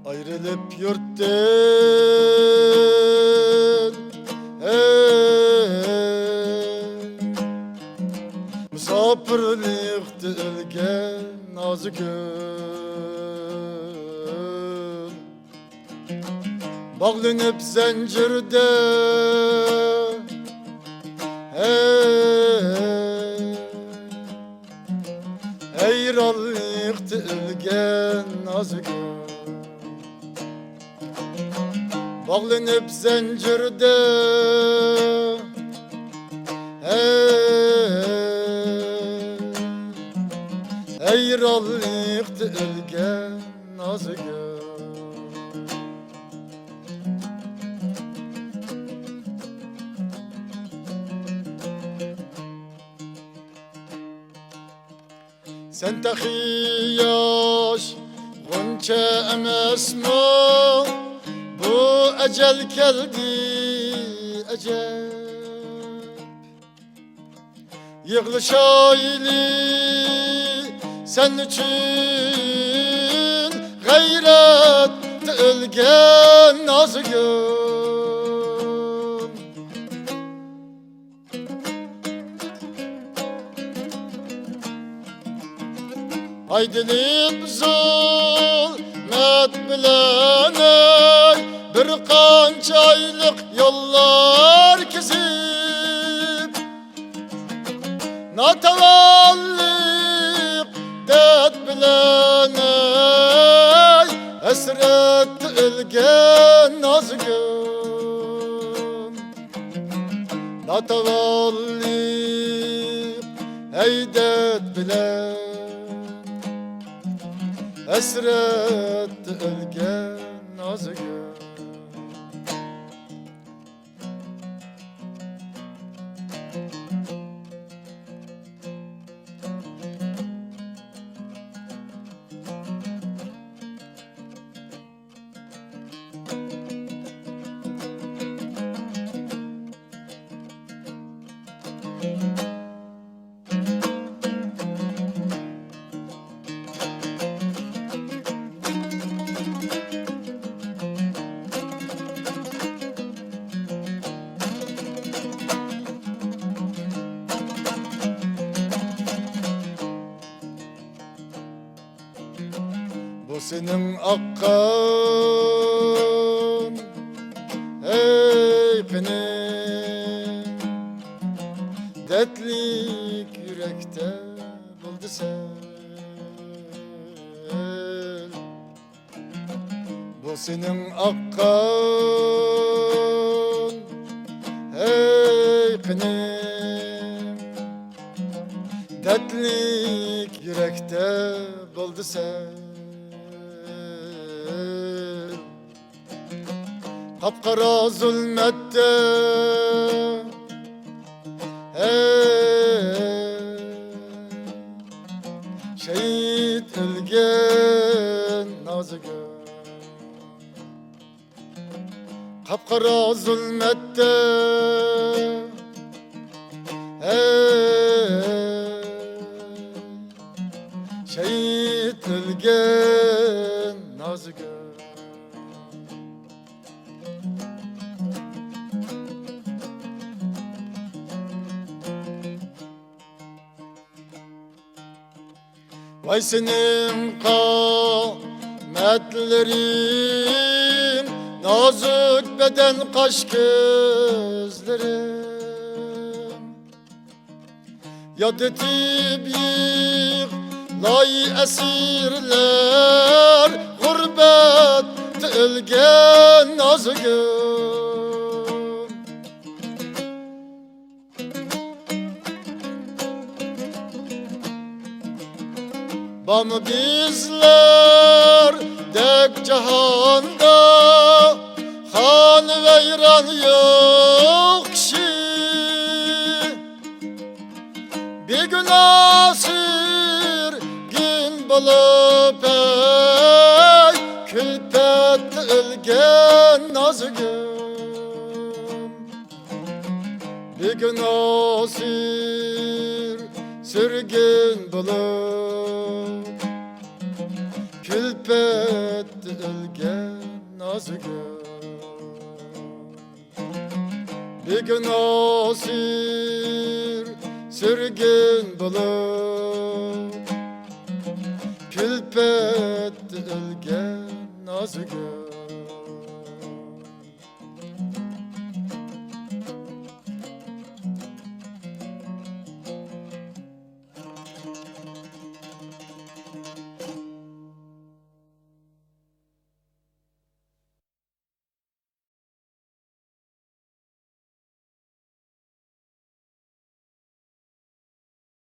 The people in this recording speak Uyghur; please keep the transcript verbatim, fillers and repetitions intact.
ئايرىلىپ يۇرتتىن، ھەي، مۇساپىرلىقتا ئۆلگەن نازۇگۈل. باغلىنىپ زەنجىردە، ھەي، ھەيرانلىقتا ئۆلگەن نازۇگۈل. باغلىنىپ زەنجىردە، ھەي، ھەيرانلىقتا ئۆلگەن نازۇگۈل. سەن تېخى ياش غۇنچە ئەمەسمۇ، بۇ ئەجەل كەلدى ئەجەب. يىغلىشايلى سەن ئۈچۈن غەيرەتتە ئۆلگەن نازۇگۈل. ھايدىلىپ زۇلمەت بىلەن، ئەي، بىر قانچە ئايلىق يوللار كېزىپ، ناتاۋانلىق دەرد بىلەن، ئەي، ھەسرەتتە ئۆلگەن نازۇگۈل. ناتاۋانلىق ھەي دەرد بىلەن، ھەسرەتتە ئۆلگەن نازۇگۈل. بۇ سېنىڭ ئاققان، ھەي، قېنىڭ، دەردلىك يۈرەكتە بولدى سەل. بۇ سېنىڭ ئاققان، ھەي، قېنىڭ، دەردلىك يۈرەكتە بولدى سەل. قاپقارا زۇلمەتتە، ھەي، شېھىت ئۆلگەن نازۇگۈل. قاپقارا زۇلمەتتە، ھەي، شېھىت ئۆلگەن نازۇگۈل. ۋاي سېنىڭ قامەتلىرىڭ، نازۇك بەدەن، قاش، كۆزلىرىڭ. ياد ئېتىپ يىغلاي ئەسىرلەر، غۇربەتتە ئۆلگەن نازۇگۈل. بارمۇ بىزلەردەك جاھاندا، خانىۋەيران يوق كىشى؟ ناسىرگىن بولۇپ، ئەي، كۈلپەتتە ئۆلگەن نازۇگۇم. بىگۇناھ سىر، سۈرگۈن بولۇپ، كۈلپەتتە ئۆلگەن نازۇگۇم. بىگۇناھ سىر، سۈرگۈن بولۇپ، كۈلپەتتە ئۆلگەن نازۇگۇم.